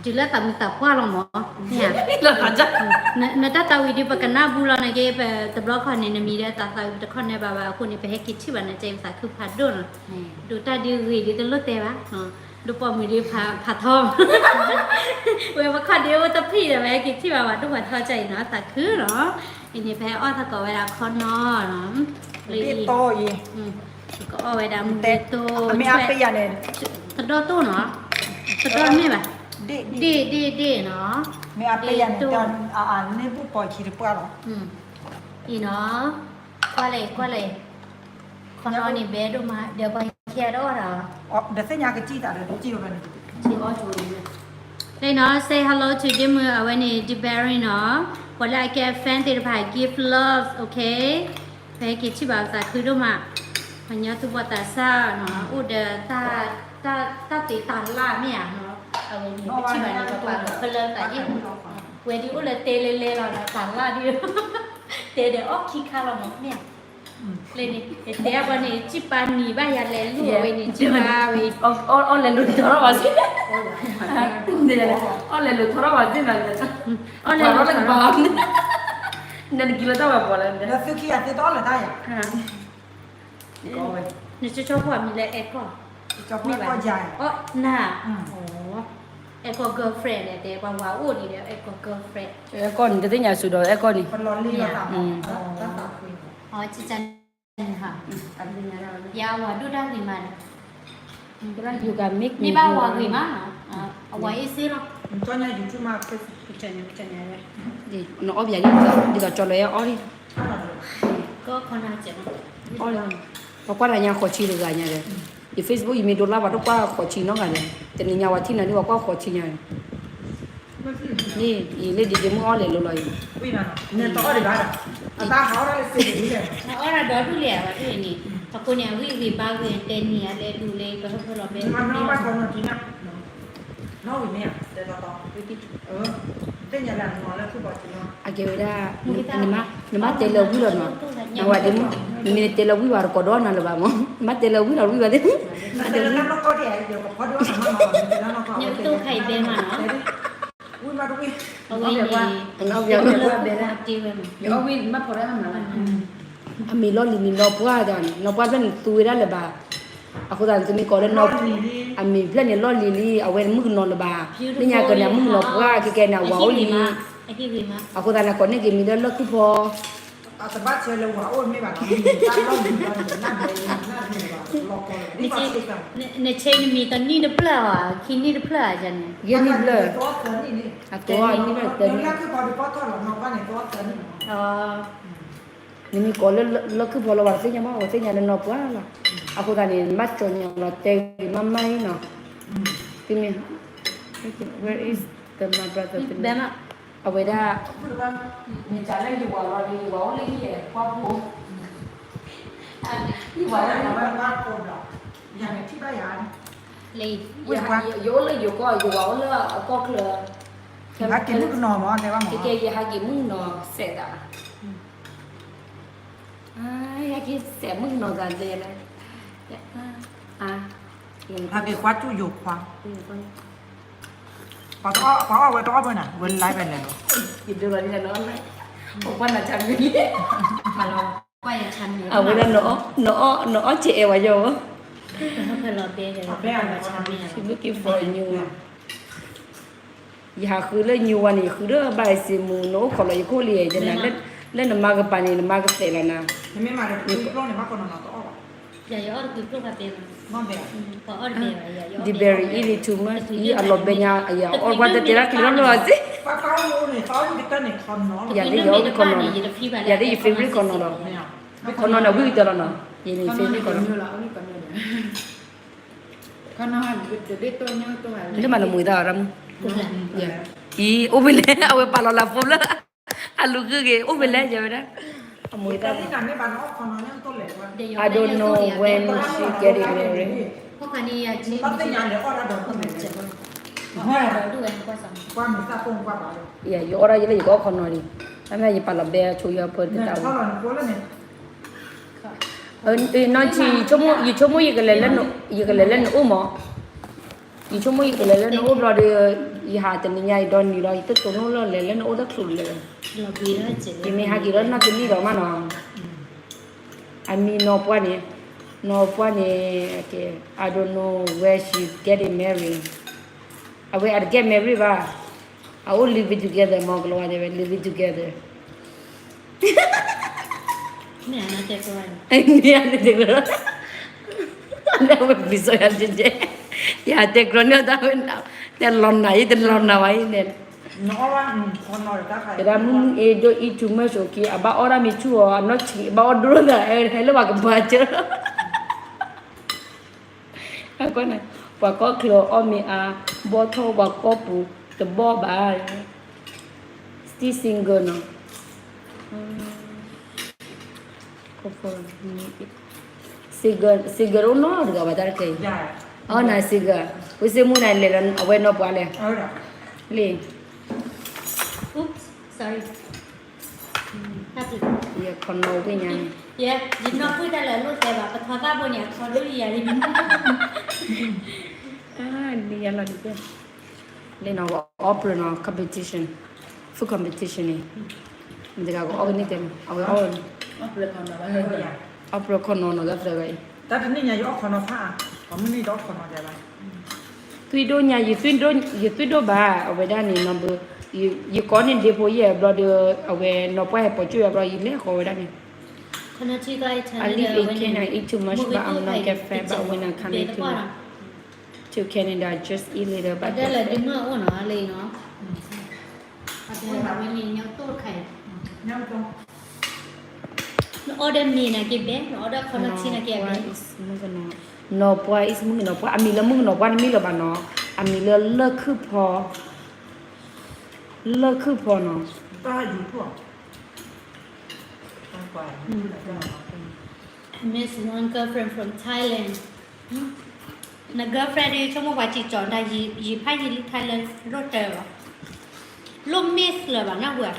တုၤလၢသးမုာ်သးပှၢ်လီၤမး, နတၢ်သးဝံၣ်ဒ်ပကနၣ်ဘူးလီၤန့ၣ်က့ ပတဘျီခီန့ၣ် နမံၤဒီးသးသးဝံၣ်တခီန့ၣ်ဘၣ်ဘၣ် အဃိန့ၣ် ပဟဲက့ၤထံၣ်ဘၣ်နတဲ ပသးခုဖးဒိၣ်နီၤ, ဒိးတၢ်ဒ်ဂ့ၤဒ်တလိၣ်တဲဘၣ်, ဒိးပိာ်မုၣ်ဒ်ဖးထီ, ဝဲပခီၣ်ဒ်အိၣ်တဖျၢၣ်ဒီး ပဟဲက့ၤထံၣ်ဘၣ်ဘၣ် ဒိၣ်ဖးထီကၢ်အံၤနီၤ သးခုနီၤ, အံၤန့ၣ် ပဟဲအီၣ်သကိးဝဲဒၣ်ခီနီၤနီၤ, လၢအံၤ ပကအီၣ်ဝဲဒၣ်မူဂဲၤတိၢ်, မ့ၢ်အပ့ၢ်ယၤန့ၣ်, တဒီတိၢ်နီၤ, တဒီမ့ၢ်ဘၣ်, ဒ့ၣ်ဒ့ၣ်ဒ့ၣ်နီၤ, မ့ၢ်အပ့ၢ်ယၤန့ၣ်, န့ၢ်ဘူၣ်ပိာ်ခံတပှၢ်လီၤ, အံၤနီၤ, ကွၢ်လဲၣ်ကွၢ်လဲၣ်, ခီနီန့ၣ်ဘဲဒိၣ်မး ဒီးပှၤခံဂၤတအီၣ်ဒီး, ဒီးသ့ၣ်ညါကစံၣ်သးဒီး ကစံၣ်ဝဲန့ၣ်, လၢနီၤ say hello to ဒ့မုၢ် အဝဲန့ၣ် ဒ့ဘဲရံနီၤ, ပှၤလၢအကဲ fan သ့ၣ်တဖၣ် give love, okay, ပဟဲက့ၤထံၣ်ဘၣ်သးခုဒိၣ်မး, ပှၤညီသူၣ်ဘီၣ်သးစၢ်နီၤ အိၣ်ဒီး တၢ်သ့တၢ်လၢ်မ့ၢ်ဧါနီၤ, အဝဲန့ၣ် ပထံၣ်ဘၣ်န့ၣ် ပပာ်လီၤဖဲလၢသးဟ့ၣ်, ဝဲဒ်အိၣ်လၢတဲလဲၤလဲၤလီၤနီၤ တၢ်လၢ်ဒ်, တဲဒီးအီၣ်ခံခါလီၤမးမ့ၢ်ဧါ, လၢန့ၣ် တဲအပှၤန့ၣ် စံၣ်ပာ်နံၤဘၣ်ယၤလဲၤလူၤဝဲန့ၣ် စံၣ်ပာ်ဝဲ, အီၣ်လဲၤလူၤထီထီၣ်ဘၣ်စ့ၢ်, အီၣ်လဲၤလူၤထီထီၣ်ဘၣ်စ့ၢ်နီၤ, အီၣ်လဲၤလူၤထီထီၣ်ဘၣ်, နက့ၤလၢတၢ်ဝဲပှၤလၢ, လၢသုခံဂၤသ့တအီၣ်လၢၤတၢ်ယၤ နကၠီကၠီဖိအမံၤလၢအဲကီၢ်, ကၠီဖိအဲကီၢ်ယၤ, အီၣ်နၤ, အဲကီၢ် girlfriend န့ၣ် တဲပှၤဝၤအိၣ်ဒံးဒီး အဲကီၢ် girlfriend, အဲကီၢ်န့ၣ် တသ့ၣ်ညါစူၤဒီးအဲကီၢ်န့ၣ်, ပလီၤလံလီၤသးမး, အီၣ်ကၠီကၠီန့ၣ်ဟါ, ယၤအဝၤဒိၣ်တၢ်ဂ့ၤမး, မ့ၢ်ဘၣ်ဝၤဂ့ၤမး, အဝၤအ့ၣ်စ့လီၤ, ကၠီညါ YouTube မး, ကၠီညါ ကၠီညါဝဲ, နအီၣ်ပယၤဒ်သိး ဒ်သိးကၠီလၢအီၣ်လံ ပကွၢ်တၢ်ညါဃိးဆံတဂၤညါဒီး, ယ Facebook ယမ့ၢ်ဒိလၢ်ဘၣ်တကွၢ်ဃိးဆံနီတဂၤဒီး, တနံၤညါဝဲထံၣ်နၤဒ်ပှၤကွၢ်ဃိးဆံညါ, န့ၣ် ယလၢဒ်ဒ့မုၣ်အီၣ်လဲၤလိၤလီၤအံၤ, အီၣ်ဒၣ်ဒီဒူၣ်လဲၣ်ဝဲန့ၣ်, အဃိန့ၣ် အဂံၢ်အဂ့ၤဘါဂ့ၤတဲနံၤအလဲၤဒူၣ်လဲၤ ပဟၢဖၢလီၤဘဲ အကဲဝဲဒၣ်, နမ့ၢ်တဲလၢဝံၤလီၤနီၤ, နဝဲဒ့မုၣ်, နမ့ၢ်တဲလၢဝံၤဘၣ်တကိးဒီးနၤလၢၤဘၣ်မး, နမ့ၢ်တဲလၢဝံၤလီၤဝံၤဘၣ်သ့ၣ်, နတခါအံၤဘဲမးနီၤ, ဝံၤမးတဝံၤ, အဝဲ, အဝဲ, အဝဲ, အမ့ၢ်လီၢ်လံၤန့ၣ် နီၢ်ပှၢ်တၢ်န့ၣ် နီၢ်ပှၢ်ဖျၢၣ်န့ၣ်သူဝဲဒၣ်လၢၤဘၣ်, အဃိသတးန့ၣ် သုမ့ၢ်ကိးလၢနီၢ်, အမ့ၢ်ဖျၢၣ်န့ၣ်လီၢ်လံၤလံ အဝဲမုၣ်ကနီၤလၢၤဘၣ်, လၢညါကန့ၣ် အမုၣ်ကနီၤပှၢ် ခဲကဲန့ၣ် အဝၤအိၣ်လံ, အဃိသတးန့ၣ် ကိးန့ၢ်က့ၤမံၤလၢလီၢ်ခုၣ်ဖီ တဘၣ်ဆၢလၢဝၤအိၣ်မ့ၢ်ဘၣ်နီၤ, နဆ့နမံၤတနံၣ်တဖျၢၣ်ဧါ, ခံနံၣ်တဖျၢၣ်ဧါန့ၣ်, ယဲၢ်နံၣ်တဖျၢၣ်, အသီနံၣ်, နမ့ၢ်ကိးလၢလီၢ်ခုၣ်ဖီလီၤ ပှၤသ့ၣ်ညါမး ပှၤသ့ၣ်ညါလၢနီၢ်ပှၢ်လီၤ, အဃိသတးန့ၣ် နဘၣ်ကၠီညါလီၤတဲဂ့ၤမးမးအံၤနီၤ, သုမ့ၢ်, where is the my brother, အဝဲဒၣ်, ယဝၤအိၣ်လၢယကီၢ်, ယဟးက့ၤမုၣ်ကနီၤမး, ကဲကဲ ယဟးက့ၤမုၣ်ကနီၤစဲးသး, ယဟးက့ၤစဲးမုၣ်ကနီၤသးလဲၣ်, ဟးက့ၤကွၢ်တူၢ်ယိၤခွါ, ပှၤအီၣ်ဝဲတအီၣ်ဖဲနၤ ဝဲလၢ်ဖဲလဲၣ်လီၤ, ယဒိလီၤဒ်လဲၣ်နီၤ, ပကွၢ်နၤဆါမံၤ, အဝဲဒၣ် နအီၣ်ကဲအဲဝဲယီၤ, she's looking for a new one. ယဟးဃုလၢညိဝါန့ၣ် ယဃုဒီးဘၣ်စ့မူ နအိၣ်ခိးလီၤယခိၣ်လံ, လၢနမါကပၤန့ၣ် နမါကသဲးလီၤနၤ, ဒ်ဘဲရံအံၤလံ too much အံၤ အလီၤဘဲညါ ယအီၣ်ကွၢ်တတဲတၢ်ချံလီၤလီၤစ့, ယၤသ့ၣ်ယအီၣ်ဝံၣ်ခီနီၤ, ယၤသ့ၣ်ယ favorite ခီနီၤလီၤ, ခီနီၤန့ၣ် ဝံၣ်ကတၢၢ်လီၤနီၤ, ယန့ၣ် favorite ခီနီၤ လၢမၤနမူၤသၣ်အီၤရၣ်မုၣ်, အံၤ အိၣ်ဖဲလဲၣ် အဝဲပာ်လီၤလၢ phone လၢ အလူၤဂုၢ်ဂ့ၤ အိၣ်ဖဲလဲၣ် ယဝဲဒၣ် အမူၤသၣ်, I don't know when she get it already. ယအီၣ်ဒၣ်ယဲလၢယကအီၣ်ခီနီၤလံ, တၢ်မ့ၢ်ယပာ်လီၤဘဲဆိယီၤဖၢတတၢ်ဝဲ နီၢ်ထံ ယဆိကမိၣ်ယကလဲၤလၢနအိၣ်မး, ယ ယဆိကမိၣ်ယကလဲၤလၢနအိၣ်ဘျီဒီး ယဟးတနံၤညါအံၤဒီနံၤလီၤ ယတတိၢ်နီၣ်လၢလဲၤလၢနအိၣ်တချုးလဲၣ်. ယမ့ၢ်ဟးက့ၤဒီးနီၢ်တနံၣ်ဒီးမးနီၤ. အမံၤနီၢ်ပှၢ်န့ၣ်, နီၢ်ပှၢ်န့ၣ်, I don't know where she getting married. အဝဲအတ get married ဘၣ်. အအိၣ် living together မ့ၢ်ကလီၤဝဲဒၣ် living together. မ့ၢ်အတဲကရၢ, မ့ၢ်အတဲကရၢ, အဝဲပစံးယၤတဲ, ယတဲကရၢန့ၣ်တၢ်ဝဲ, တဲလီၤနၤအံၤ တလီၤနၤဝဲအံၤန့ၣ်, တဲဒၣ်မုၢ်မုၢ်အ့ဒိၣ်အံၤ too much okay အဘၣ်အီၣ်ဒၣ်မ့ၢ်ဆူၣ်အီၤ အနီၢ်ဆံးဘၣ်အီၣ်ဒိၣ်သး ဟဲလၢပှၤကပၤစၢၤ ပှၤကီၢ်ချၢအီၣ်မ့ၢ်အါ, ဘီၣ်ထီၣ်ပှၤကီၢ်ပူၤတဘီၣ်ဘၣ်, still single နီၤ, single, single အိၣ်နီတဂၤဘၣ်တၢ်တခါအံၤ, အီၣ်နၤ single, ဝံသ့ၣ်မူနၤလဲၤလၢအဝဲနီၢ်ပှၢ်လဲၣ်, လံ Oops, sorry. ယခီနီၣ်ဝံၣ်ညါန့ၣ်, ယနီၢ်ပှၢ်တၢ်လၢအလိၣ်တဲဘၣ် ပထီသၣ်ဘိန့ၣ် အခီဒိၣ်ယၤလံ, လံနီၤ အီၣ်ပြၢနီၤ competition, food competition န့ၣ်, မတၤတဂၤကအီၣ်ကန့ၢ်တဲမး အဝဲအီၣ်, အီၣ်ပြၢခီနီၣ်နီၤ တၢ်သၢဂၤအံၤ, တၢ်တနံၣ်ညါယအီၣ်ခီနီၣ်ဖးအါ, မုၢ်နံၤဒီးခီနီၣ်တဲဘၣ် သွံၣ်ဒိၣ်ညါ, ယသွံၣ်ဒိၣ်ဘၣ် အဝဲဒၣ်န့ၣ်နီၤဘု, ယကိးန့ၢ်ဒ့ဖိယဲၢ်ဘျီဒီး အဝဲနီၢ်ပှၢ်ဟဲပိာ်ကၠိၣ်ယဲၢ်ဘျီ ယလဲၤဃီဝဲဒၣ်န့ၣ်, I live in Canada, eat too much but I'm not get fat but when I come to, to Canada just eat little but get fat. န order မ့ၢ်နၤက့ၤဘဲ, န order ခီနီၣ်ထံနၤက့ၤဘဲ, နီၢ်ပှၢ် is မုၣ်ကနီၢ်ပှၢ် အမံၤလၢမုၣ်ကနီၢ်ပှၢ်တမံၤလၢၤဘၣ်နီၤ, အမံၤလၢလၢၢ်ခုၣ်ဖီ, လၢၢ်ခုၣ်ဖီနီၤ, Miss one girlfriend from Thailand, န girlfriend ဒ်ဆိကမိၣ်ပှၤစံၣ်ကၠီၤတၢ် ယံာ်ဖးယံာ်လံ Thailand ရိၣ်တၢၤလီၤ, လိၣ် miss လၢၤဘၣ်နၢ်ဟူဧါ,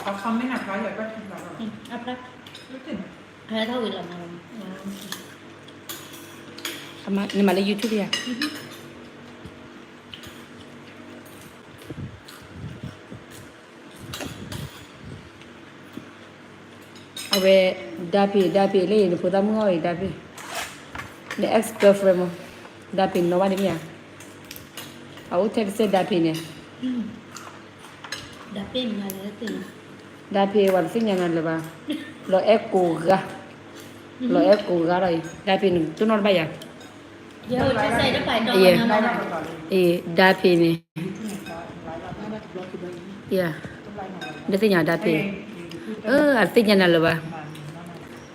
အဖျါ, အထီၣ်ဝံၤလီၤမး, နမၤလၢ YouTube ယၤ အဝဲ ဒါဖ့, ဒါဖ့လၢနဖိသၣ်မုၣ်အီၤအံၤ ဒါဖ့, န ex girlfriend မး, ဒါဖ့နီၢ်ဘၣ်တမ့ၢ်ဧါ, အအိၣ်ထဲတစဲး ဒါဖ့န့ၣ်, ဒါဖ့ ဝဲတသ့ၣ်ညါနၤလၢၤဘၣ်, လီၤအဲၣ်ကိးဂၤ, လီၤအဲၣ်ကိးဂၤလီၤအံၤ ဒါဖ့န့ၣ် တိၢ်နီၣ်တဘၣ်ယၤ အံၤ ဒါဖ့န့ၣ်, ယၤ, နသ့ၣ်ညါဒါဖ့, အသ့ၣ်ညါနၤလၢၤဘၣ်,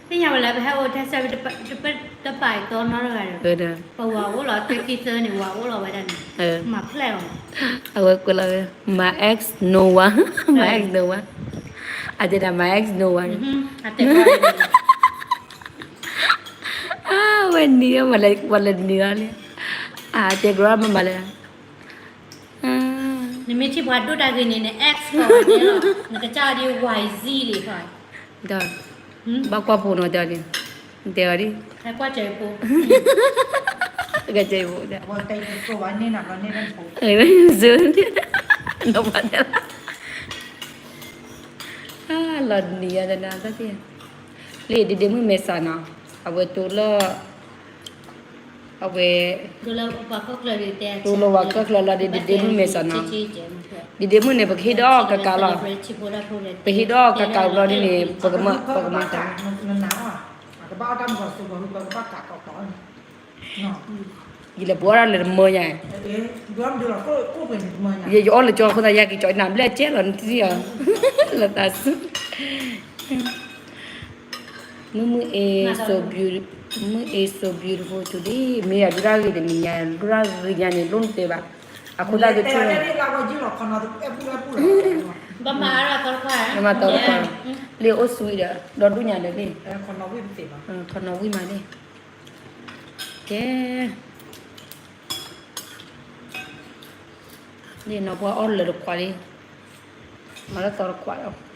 သ့ၣ်ညါဝဲလၢပဟဲအိၣ်တၢ်ဆၢ တပာ်အသီနီတဂၤဒီး, ပဝၤအိၣ်လီၤ သၢခံသၢန့ၣ် ဝၤအိၣ်လီၤဝဲဒၣ်န့ၣ်, မၤဖျဲၣ်အီၤ, အဝဲကွဲးလီၤဝဲ my ex no one, my ex no one, အတဲဒၣ် my ex no one, အဝဲနံၤ ပှၤလဲၤနံၤအီၤလံ, အတဲကြၢးမၤမၤလဲၣ် နမ့ၢ်ထံၣ်ပှၤဒိၣ်တၢ်ဂ့ၤန့ၣ် န ex ကီးန့ၣ်လီၤ, နကစၢ်ဒ် Y Z လံ, ဒီး ဘၣ်ကွၢ်ဖိနီၤတဲအီၤန့ၣ်, တဲအီၤဒ်, ဟဲကွၢ်စၢၤဖိ, ကစၢၤဖိ, နီၤပှၤတဲလီၤ, လီၤနံၤအီၤတနၤတၢ်သ့ၣ်, လၢဒ့ဒ့မုၣ်မဲာ်ဆှးနီၤ, အဝဲတိၢ်လၢ အဝဲ တိၢ်လၢပှၤကီၢ်ချၢလီၤဒီး ဒ့ဒ့မုၣ်မဲာ်ဆှးနီၤ, ဒ့ဒ့မုၣ်န့ၣ် ပကဟ့ၣ်ဒီးအီၤကကးလီၤ, ပဟ့ၣ်ဒီးအီၤကကးဘျီဒ်န့ၣ် ပကမၤတၢ်, ယလဲၤပှၤအီၣ်ဒၣ်လၢတမၢညါ, ယအီၣ်လၢကၠီခိၣ်သးယၤက့ၤကၠီနၤဘျဲၣ်ကဲလီၤနထံၣ်အီၤ, လၢသးစူၤ မုၢ်မုၢ်အ့ so beautiful, မုၢ်အ့ so beautiful today, မ့ၢ်ယၤဒုၣ်တၢ်ဂ့ၤတနံၤညါ, ဒုၣ်တၢ်ဂ့ၤညါန့ၣ် လိၣ်နတဲဘၣ်, အခိၣ်သၣ်ကဆိၣ်, မၤသီတခွါ, လၢအိၣ် sweet ဒီး ဒီဒူၣ်ညါဒီးလံ, ခီနီၣ်ဝံၣ်မးလံ, ကဲ လံနီၢ်ပှၢ်အီၣ်လၢတခွးလံ, မၤလၢသီတခွးလီၤ,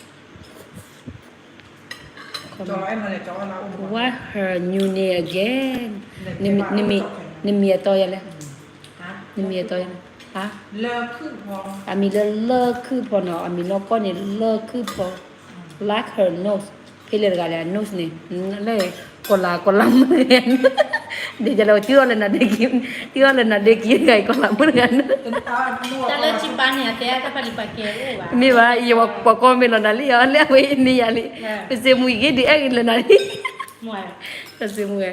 what her new name again, နမံၤ နမံၤအတီယၤလဲၣ်, နမံၤအတီယၤလဲၣ်, အမံၤလၢလၢၢ်ခုၣ်ဖီနီၤ, အမံၤနီၢ်ကီၢ်န့ၣ်လၢၢ်ခုၣ်ဖီ, like her nose, ဖဲလဲၣ်တဂၤလဲၣ် nose န့ၣ်, လၢ ကီၤလၤ ကီၤလၤမုၢ်တဂၤန့ၣ်, ဒ်လဲၣ် တုၤအီၣ်လၢနၤဒ့ကံ, တုၤအီၣ်လၢနၤဒ့ကံတဂၤအံၤ ကီၤလၤမုၢ်တဂၤန့ၣ်, မ့ၢ်ဘၣ် ယပှၤကိးမ့ၢ်လီၤနၤလံ အီၤလၢအဝဲအံၤန့ၣ်ယၤလံ, ပစံးမူအံၤဂ့ၤဒုးအဲၣ်ဂ့ၤလၢနၤလံ, ပစံးမူဝဲ